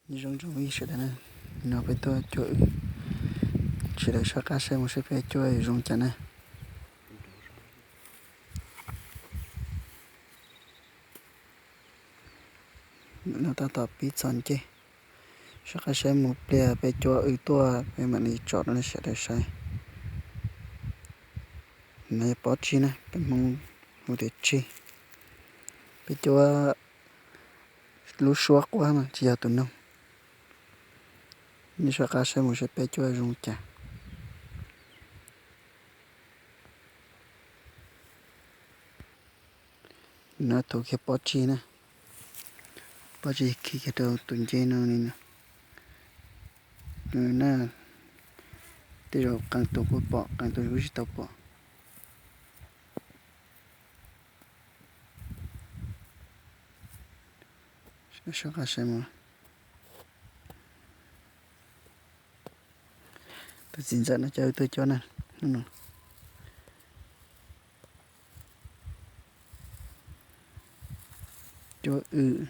Nyob zoo ib sawv daws na, no peb tuaj cuab wb, sawv daws soj qab saib mus seb peb cuab zoo cas na. No tab tom pib txog nceb, soj qab saib mus pliag peb cuab wb tuaj peb mam li tsom rau nej sawv daws saib. No yog pob tsig na, peb Hmoob hu tias tsig. Peb cuab lub suab quab mas tsis yog tus noog. Nej soj qab saib mus seb peb cuab zoo cas. No tus kiag pob tsig na, pob tsig khi kiag rau tus nceb no li no. Na, tej zaum qee tus kuj pom, qee tus kuj tsis tau pom. Soj qab saib mus. Tus txiv ntxawm no coj wb tuaj cuab na, hnub no cuab wb.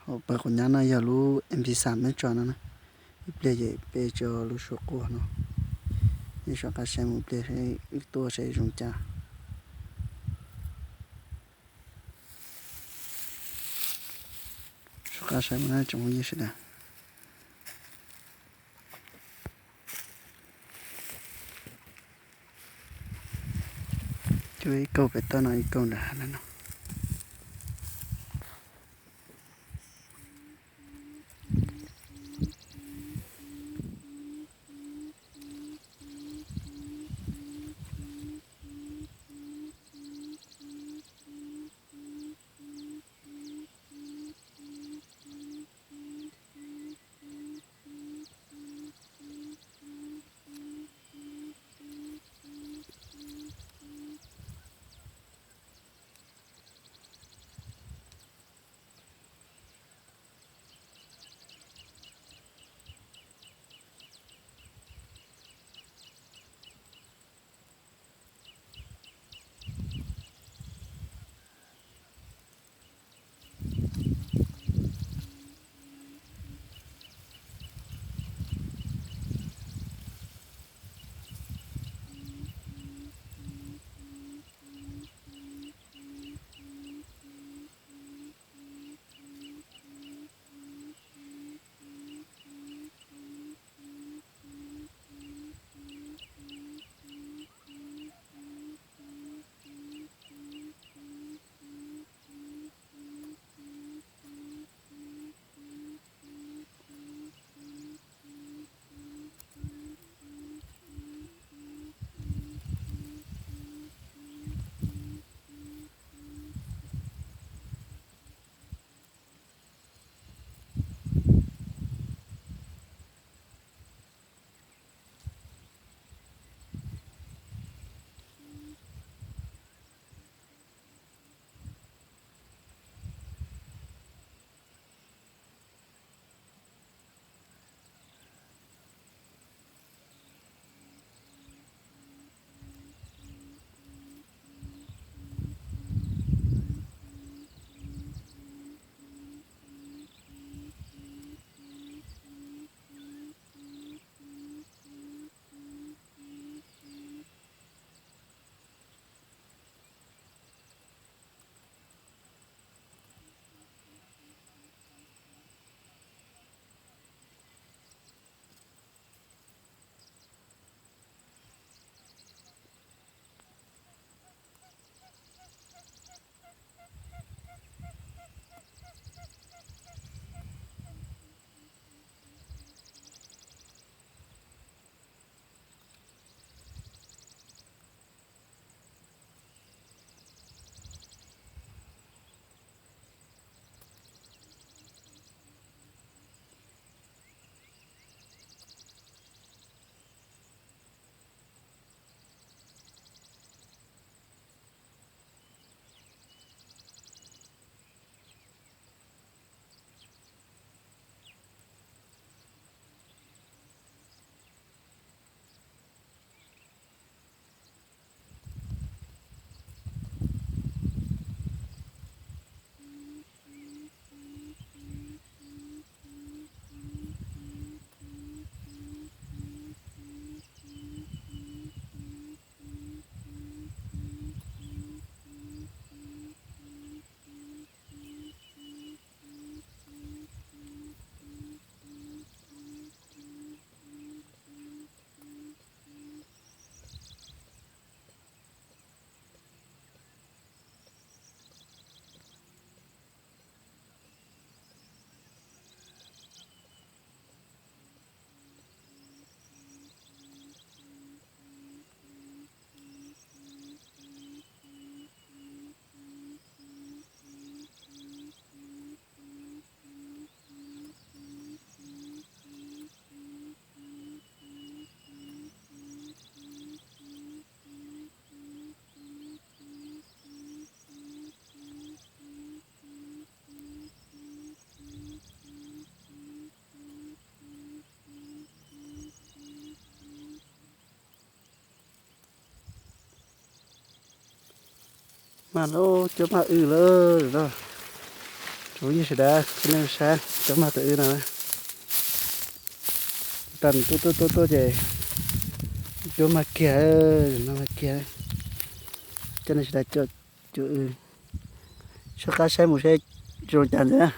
Hauv pawg quav nyab no yog lub M P five neb tso no na. Ib pliag ces peb tso lub suab quaj no. Nej soj qab saib mus pliag wb tuaj saib zoo cas. Soj qab saib mus na tsoom phooj ywg sawv daws. Cuab ib kaug pem toj no ib kaug nram hav no. Mag lawm, cuab mag w lawm no. Tsoom phooj ywg sawv daws, nej saib cuab mag tus w no. Tag tuaj tuaj tuaj tuaj ces cuab mag kiag, mag kiag. Coj nej sawv daws cuab w, soj qab saib mus seb zoo cas ntxiv.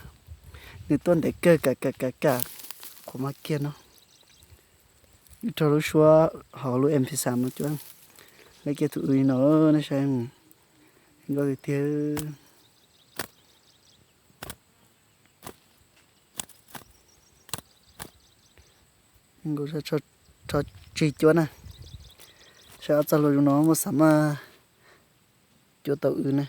Nws tuaj ntev kawg, kam kam kam kam qhuav mag kiag no. Wb raug lub suab hauv lub M P xam no cuab, lawv kiag tus w li no, nej saib, zoo nkauj tiag tiag. Zoo nkauj, rho tsig cuab na, saib ob txoj hlua zoo no muaj xav maj cuab tau w na.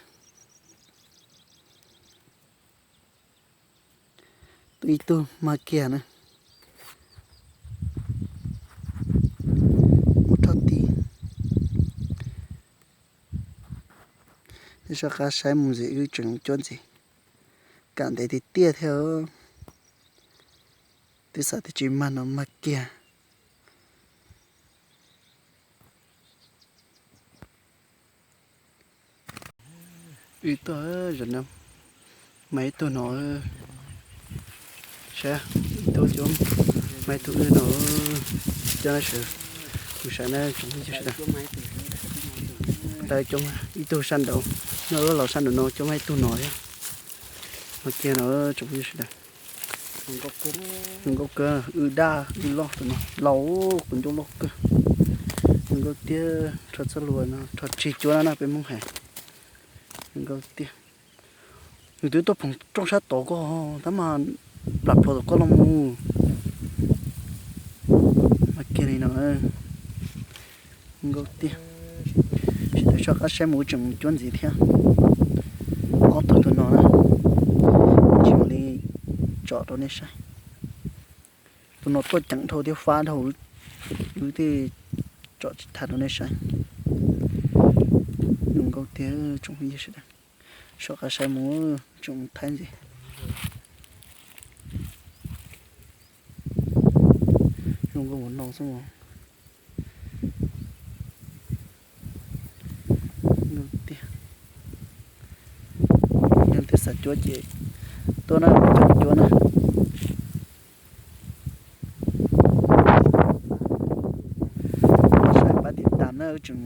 Ib tug mag kiag na, mus rho tid. Nej soj qab saib mus ntxiv, wb tseem cuab ntxiv, kam ntev tiag tiag thiab. Twb xav tias tsis mag no mag kiag. Wb tuaj, zaum no mag ib tug no, saib, ib tug cuab, mag ib tug wb no, coj nej sawv, mus saib na tsoom phooj ywg sawv daws. Ib tug sab nraud, nyob los sab nraum no cuab mag ib tug no thiab. Mag kiag no tsoom phooj ywg sawv daws. Zoo nkauj kawg, w daj w loj tus no, laus, quav ncauj loj kawg. Zoo nkauj tiag, rho txoj hlua no rho tsig cuab na, peb Hmoob hais. Zoo nkauj tiag. Nws twb tuaj phoom rooj sab tod ko, tab mas plam plhuav tom koj los mus. Mag kiag li no. Zoo nkauj tiag. Sawv daws soj qab saib mus, wb tseem mus cuab ntxiv thiab. Ob tug tus no na, tsis mam li tsom rau nej saib. Tus no tuaj ceev dhau thiab fab dhau, wb thiaj tsom tsis tag rau nej saib. Zoo nkauj tiag tsoom phooj ywg sawv daws. Soj qab saib mus, tseem mus thaij ntxiv. Zoo nkauj mus no xwb os. Tiag. Yog leej twg xav cuab ces tuaj na, coj mus cuab na. Saib pab tim tas na, wb tseem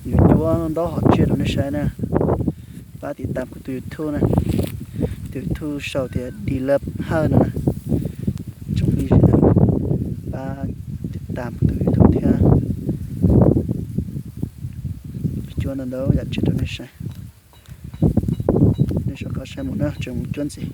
yuav cuab ntaub hom tsiaj rau nej saib na. Pab tim tas kuv tus YouTube na, tus YouTube sau tias D Love Hawj no na. Tsoom phooj ywg sawv daws pab tim tas kuv tus YouTube thiab. Cuab ntau ntau yam tsiaj rau nej saib. Nej soj qab saib mus na, tseem mus cuab ntxiv.